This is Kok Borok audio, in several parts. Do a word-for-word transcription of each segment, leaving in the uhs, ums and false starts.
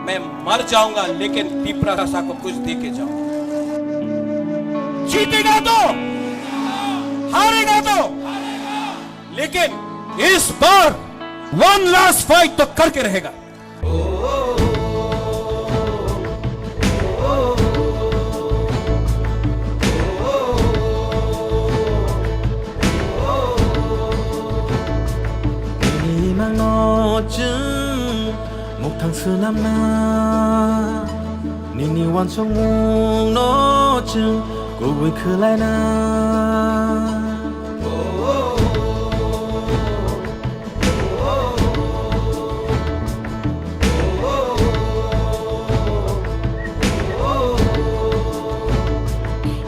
मैं मर जाऊंगा, लेकिन तिपरा भाषा को कुछ दे के जाऊंगा। जीतेगा तो, हारेगा तो, लेकिन इस बार वन लास्ट फाइट तो करके रहेगा। Nini nangno chwng muktang swnamna, nini uansukmungno chwng kubui khwlaina.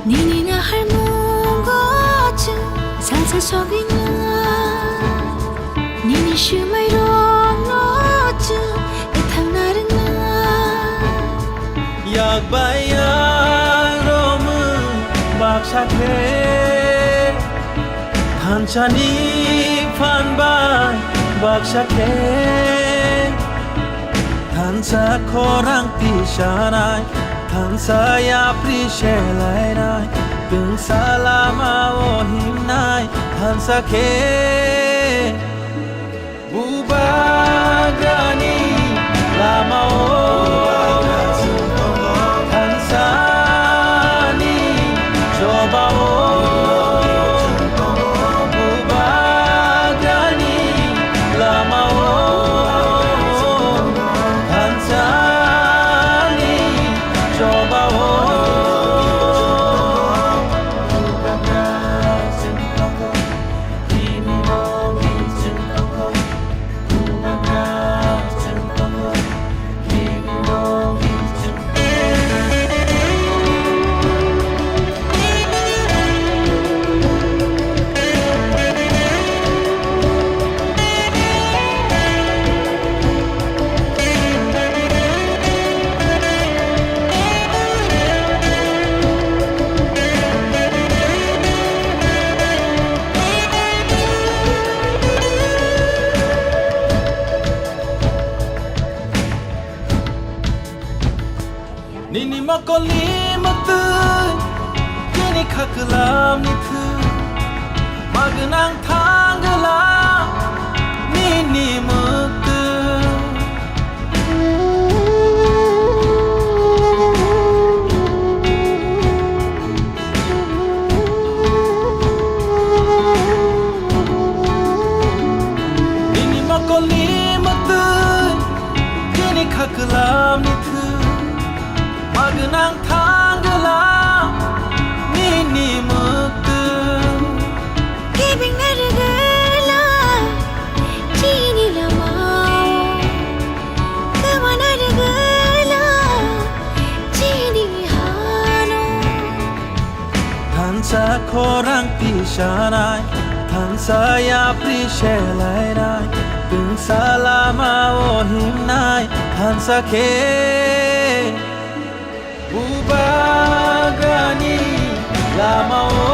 Nini naharmungo chwng salsa sogwina. Nini swmairokno chwng kwthangna rwngna. Yak bai yak romwi baksa khe, thansani phan bai baksa khe, thansa khorang tisanai, thansa yapri selainai, twngsa lama o himnai, thansa khe. Bubagrani lama-o, thansani choba-o, Bubagrani lama-o, thansani choba-o. Nini mokolni mwktwi, nini khaklamni thwi, magwnang thangwlang nini mwktwi. Nini mokolni mwktwi, nini khaklamni thwi, magwnang thangwlang nini mwktwi. Kebengna rwgwla chini lama-o, kwmana rwgwla chini hano. Thansa khorang tisanai, thansa yapri selainai, twngsa lama-o himnai, thansa khe. Bubagrani lama-o,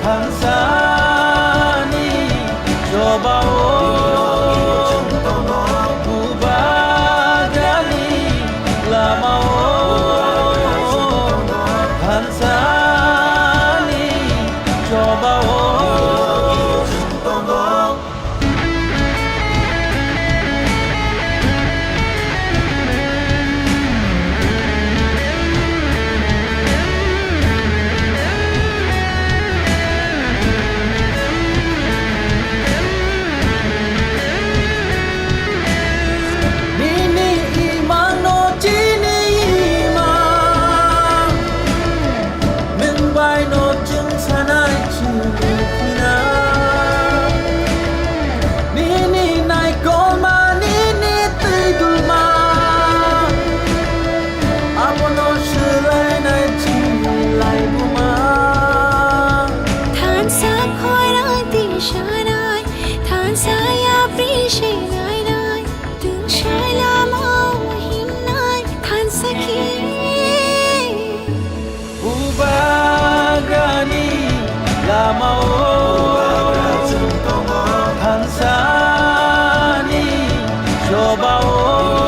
thansani choba-o, Bubagrani lama-o, thansani choba-o. Oba o